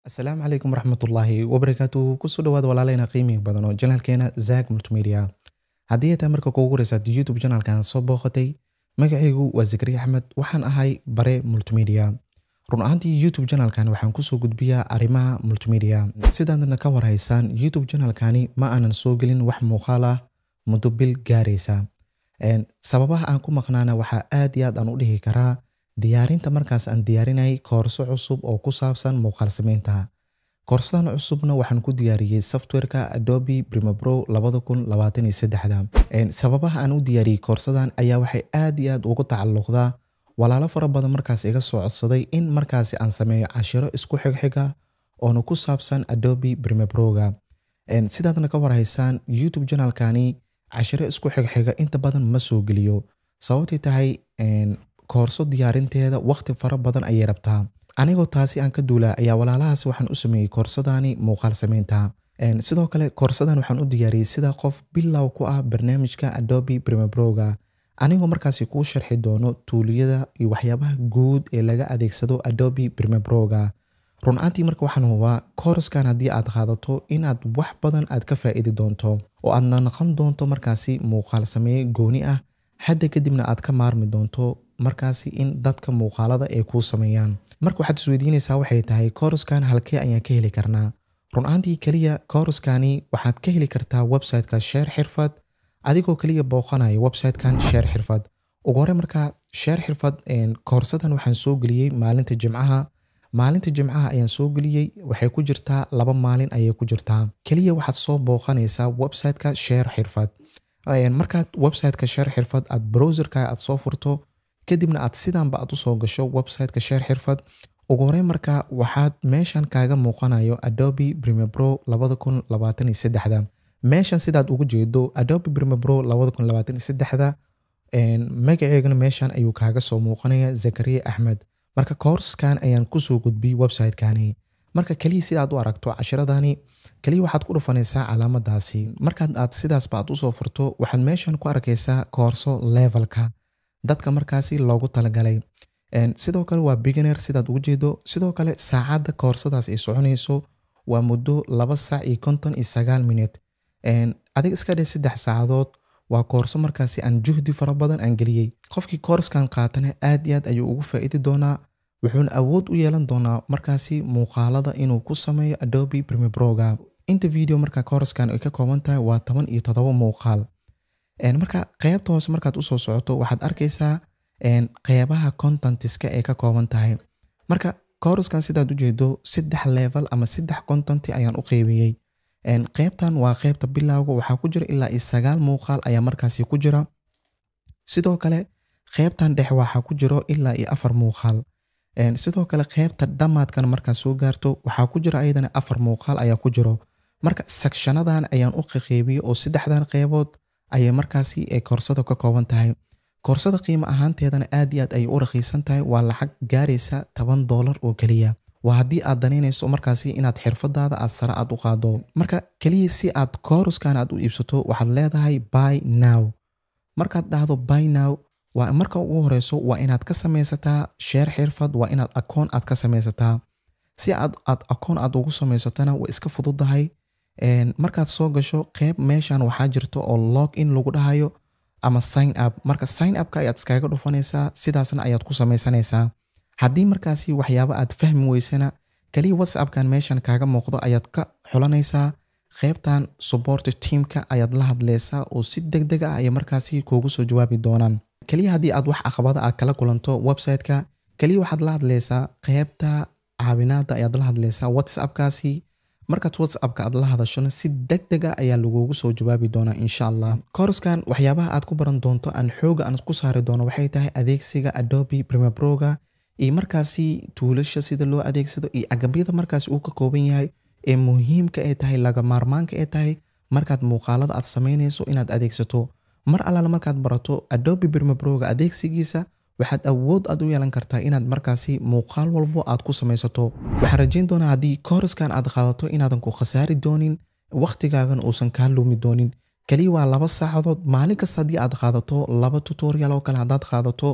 Asalaamu calaykum waraxmatullaahi wabarakaatuhu. Kusoo dhawaada walaaleyna qiimiga badan oo janaalkeena Zak Multimedia. Haddii ay tahay marka kuugu horeysa haddii YouTube janaalkan soo booqatay, magacaygu waa Zakariya Axmed, waxaan ahay bare multimedia. Run ahaantii YouTube janaalkan waxaan kusoo gudbiyaa arrimaha multimedia. Sidaadna ka warhaysaan, YouTube janaalkani ma aanan soo gelin wax muuqaal ah muddo bil gaaraysa. Sababaha aan ku maqnaana waxaa aad iyo aad aan u dhihi karaa diyaarinta markaas aan diyaarinayay koorso cusub oo ku saabsan muuqaal samaynta. Koorsadan cusubna waxaan ku diyaariyey softwareka Adobe Premiere Pro 2023. Sababaha aan u diyaariyey koorsadan ayaa waxay aad iyo aad ugu tacalluqdaa walaalo fara badan markaas iga soo codsaday in markaasi aan sameeyo cashiro isku xigxiga oona ku saabsan Adobe Premiere Pro-ga. Sidaadna ka warhaysaan, YouTube janaalkani cashiro isku xigxiga inta badan ma soo geliyo. Sababtay tahay koorso diyaarinteeda waqti fara badan ayay rabtaa. Anigoo taasi aan ka duulaa ayaa walaalahaas waxaan u sameeyey koorsadani muuqaal samaynta. Sidoo kale koorsadan waxaan u diyaariyey sida qof bilow ku ah barnaamijka Adobe Premiere Pro-ga, anigoo markaasi kuu sharxi doono tuuliyada iyo waxyaabaha guud ee laga adeegsado Adobe Premiere Pro-ga. Run ahaantii marka waxaan hubaa koorskan haddii aad qaadato inaad wax badan aad ka faa'iidi doonto oo aadna noqon doonto markaasi muuqaal sameeye gooni ah, hadda kadibna aad ka maarmi doonto markaasi in dadka muuqaalada ay kuu sameeyaan. Marka waxaad isweydiinaysaa waxay tahay, koorskan halkee ayaan ka heli karnaa? Run ahaantii keliya kooraskani waxaad ka heli kartaa website-ka Sheer Xirfad, adigoo keliya booqanaya website-kan Sheer Xirfad. Ugu horey marka Sheer Xirfad koorsadan waxaan soo geliyey maalinta Jimcaha. Maalinta Jimcaha ayaan soo geliyey, waxay ku jirtaa 2 maalin ayay ku jirtaa. Keliya waxaad soo booqanaysaa website-ka Sheer Xirfad. Markaad website-ka Sheer Xirfad aad browserka aad soo furto, kadibna aad sidaanba aad usoo gasho website-ka Sheer Xirfad, ugu horey marka waxaad meeshan kaaga muuqanayo Adobe Premiere Pro 2023. Meeshan sidaad ugu jeedo Adobe Premiere Pro 2023, magaceegana meeshan ayuu kaaga soo muuqanaya, Zakariya Axmed. Marka koorskan ayaan kusoo gudbiyey website-kani. Marka keliya si aad u aragto cashiradani, keliya waxaad ku dhufanaysaa calaamadaasi. Markaad aad sidaasba aad usoo furto, waxaad meeshan ku arkaysaa koorso levelka dadka markaasi loogu talagalay. Sidoo kale waa beginner sidaad ugu jeedo. Sidoo kale saacadda koorsadaas ay soconayso waa muddo 2 saac iyo 59 minute. Adiga iska dheh 3 saacadood. Waa koorso markaasi aan juhdi fara badan aan geliyey. Qofkii koorskan qaatana aad iyo aad ayuu ugu faa'iidi doonaa, wuxuuna awood u yeelan doonaa markaasi muuqaalada inuu ku sameeyo Adobe Premiere Pro-ga. Inta video marka koorskan ay ka kooban tahay waa 17 muuqaal. Marka qeybta hoose markaad usoo socoto, waxaad arkaysaa qeybaha contentiska ay ka kooban tahay. Marka koorskan sidaad ujeedo 3 level ama 3 content ayaan u qeybiyey. Qeybtan waa qeybta bilowga, waxaa ku jira ilaa iyo 9 muuqaal ayaa markaasi ku jira. Sidoo kale qeybtan dhexe waxaa ku jiro ilaa iyo 4 muuqaal. Sidoo kale qeybta dhammaadkan markaad soo gaarto waxaa ku jira ayadana 4 muuqaal ayaa ku jiro. Marka sectionadan ayaan u qeybiyey oo saddexdan qeybood ayay markaasi ay koorsada ka kooban tahay. Koorsada qiimo ahaanteedana aad iyo aad ayay u rakhiisan tahay, waa lacag gaaraysa $10 oo keliya. Waa haddii aad danaynayso markaasi inaad xirfadaada aad sare aad u qaado. Marka keliya si aad kooraskan aad u iibsato, waxaad leedahay "buy now". Markaad dhahdo "buy now", waa marka ugu horeyso waa inaad ka samaysataa Sheer Xirfad, waa inaad akoon aad ka samaysataa. Si aad akoon aad ugu samaysatana way iska fududahay. Markaad soo gasho qeyb meeshan waxaa jirto oo log in lagu dhahayo ama sign up. Marka sign upka ayaad iskaga dhufanaysaa, sidaasna ayaad ku samaysanaysaa. Haddii markaasi waxyaabo aad fahmi weysana, kaliya WhatsAppkan meeshan kaaga muuqdo ayaad ka xulanaysaa. Qeybtan support teamka ayaad la hadlaysaa oo si deg deg ah ayay markaasi kuugu soo jawaabi doonaan. Kaliya haddii aad wax caqabada aad kala kulanto website-ka, kaliya waxaad la hadlaysaa qeybta caawinaada ayaad la hadlaysaa WhatsAppkaasi. Markaad WhatsAppka aad la hadashona, si deg deg ah ayaa lagugu soo jawaabi doonaa insha Allah. Koorskan waxyaabaha aad ku baran doonto aan xooga aan ku saari doono waxay tahay adeegsiga Adobe Premiere Pro-ga iyo markaasi toolasha sida loo adeegsado iyo agabyada markaasi uu ka kooban yahay ee muhiimka ay tahay, laga maarmaanka ay tahay markaad muuqaalada aad samaynayso inaad adeegsato. Mar allaala markaad barato Adobe Premiere Pro-ga adeegsigiisa, waxaad awood aad u yeelan kartaa inaad markaasi muuqaal walbo aad ku samaysato. Waxaan rajayn doonaa haddii koorskan aad qaadato inaadan ku khasaari doonin, waqtigaagan uusan kaa lumi doonin. Kaliya waa 2 saacadood maalin kasta haddii aad qaadato 2 tutorial oo kale haddaad qaadato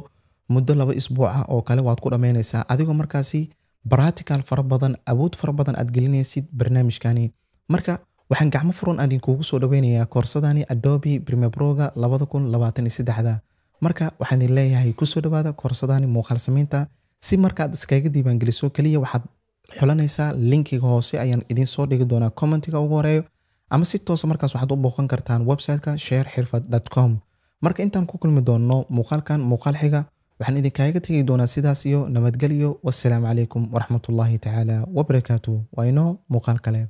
muddo 2 isbuuc ah oo kale waad ku dhammaynaysaa adigoo markaasi Practical fara badan, awood fara badan aad gelinaysid barnaamijkani. Marka waxaan gacmo furan idinkugu soo dhaweynayaa koorsadani Adobe Premiere Pro-ga 2023. Marka waxaan idin leeyahay kusoo dhawaada koorsadani muuqaal samaynta. Si markaad iskaga diiwaangeliso, kaliya waxaad xulanaysaa linkiga hoose ayaan idin soo dhigi doonaa commentiga ugu horeeyo, ama si toosa markaas waxaad u booqan kartaan website-ka sharexirfad.com. Marka intaan ku kulmi doonno muuqaalkan muuqaal xiga, waxaan idinkaaga tegi doonaa sidaas iyo nabadgelyo. Wassalaamu calaykum waraxmatullaahi tacaala wabarakaatu. Waa inoo muuqaal kale.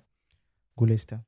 Guuleysta.